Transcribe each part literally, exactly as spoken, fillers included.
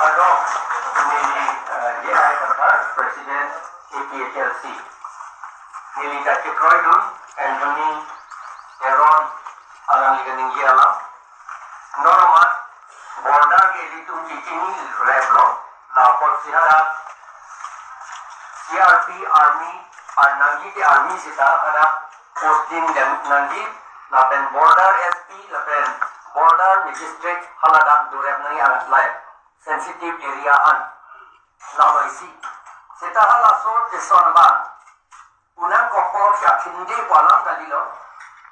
Hello, neli, eh, J I Kathar, President A P H L C. Neli kachekroi dun Anthony Teron alangli kaningje alam. Non amat border ke ilitum chechinirep lo, la apotsi hadak C R P army, arnangji ke army seta hadak posting dem nangji, lapen border S P, lapen border magistrate haladak dorep nangji, anat lai sensitive area an. Lalo isi. Seta halaso eson abang unang kokor kya khinde pu alam kalilo.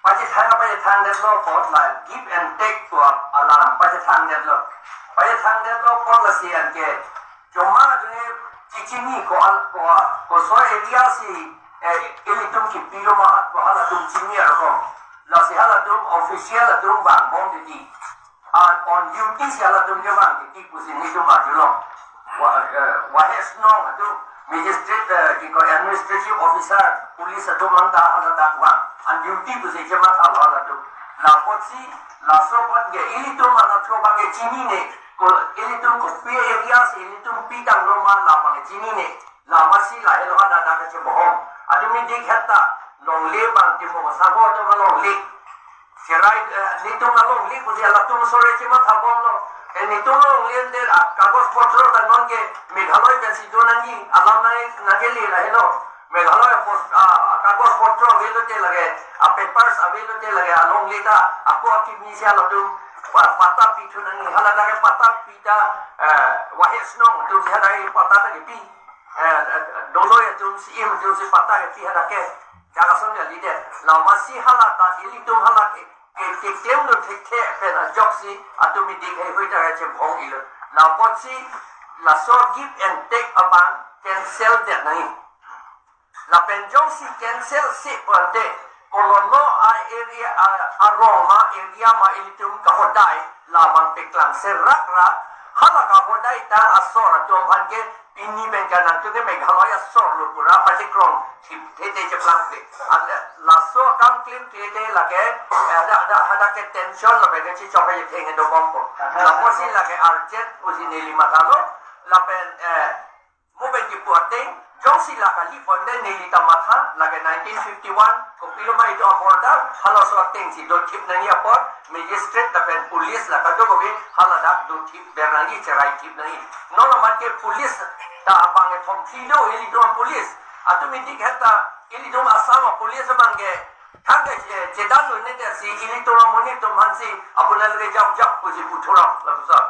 Pachethang pachethangdetlo apot la give and take pu alam pachethangdetlo. Pachethangdetlo apot lasi anke choma juni chichini ko al ko, koso area si, eh, ilitum kipilo ma ko halatum chini arokom. Lasi halatum official atum vangbom titi. An on duty si halatum jovang titi pusi nelitum arjulong. Wa, eh, Wahe Shnong atum magistrate, eh, kiko administrative officer, police atum anta haladak vang. On duty pusi chematha lo halatum. La apotsi, laso apot ke ilitum anatthu abang ke chinine. Ko ilitum kopi area si ilitum pitanglo ma la abang ke chinine. La amatsi lahelo haladak kachebohong. Atumi dik heta longle abang Timung asangho atum longle. Cherai, eh, nelitum alongle pusi halatum sore chemathabomlo. Eh, nelitum alongle ante, ah, kagoj potro ta non ke Meghalaya pensi do nangji, alam nang nangkele lahelo. Meghalaya pos-, ah, kagoj potro avelo te lake, ah, papers avelo te lake, alongle ta, ako akimi si halatum pa-, patta pithu nangji, haladak ke patta pita, eh, Wahe Shnong atum si hadak patta ta kepi. Eh, eh, Doloi atum si, CEM atum si patta kepi hadak ke. Jaga son ya leader. La amatsi hala ta ilitum hala ke, ke, keklem lo thekthe pen ajoksi atumi dik heihui ta kachebohong ilo. La apotsi laso give and take abang cancel det nangji. Lapen jongsi cancel si pu ante, kolono a-area a, arong ma area ma ilitum kahodai, la abang paklang serak ra, hala kahodai ta asor atum aphan ke pini pen ke nangtum ke Meghalaya asor lo pura pachekrong thip thete cheplangple. Ante laso akam klimkle te lake, eh, ada, ada, ada ke tension lapen ke chichok ke theng dobompo. La apotsi lake urgent pusi neli mathalo, lapen, eh, mo pen kipu ateng, jongsi la kali ponde neli ta matha, lake nineteen fifty-one, kopilo ma itum aborder, halaso ateng si dothip nangji apot, magistrate lapen police la kadokave, haladak dothip ber nangji, cherai thip nangji. Non amat ke police ta abang e thomkli do, ilitum apolice. Atumi dik heta, ilitum Assam apolice abang ke, thang ke, eh, chedan lo ne te si, ilitum amonit atum aphansi, apuna lake jap jap pusi puthurap, lapuson.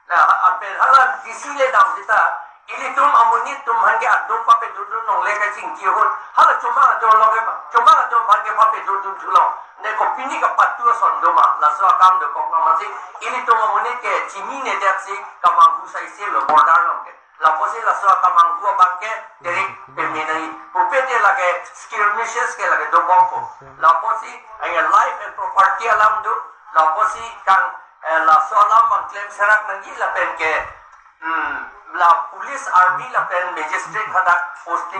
Na, a-, apen hala D C le dam sita, ilitum amonit atum aphan ke adung pape dudun longle kachingki ahut. Hala chomang atum longle ba, chomang atum aphan ke pape dudun thulong. Ne kopini kapatu ason doma, laso akam dokok ma masi, ilitum amonit ke chinine det si kamanghu saise lo border along ke. La apotsi laso akamanghu abang ke direct peme nangji. Pupe te lake skirmishes ke lake dobompo. La apotsi, aya life and property alam do, la apotsi kang eh, laso alam abang klem serak nangji lapen ke, hmm, la police, army lapen magistrate hadak posting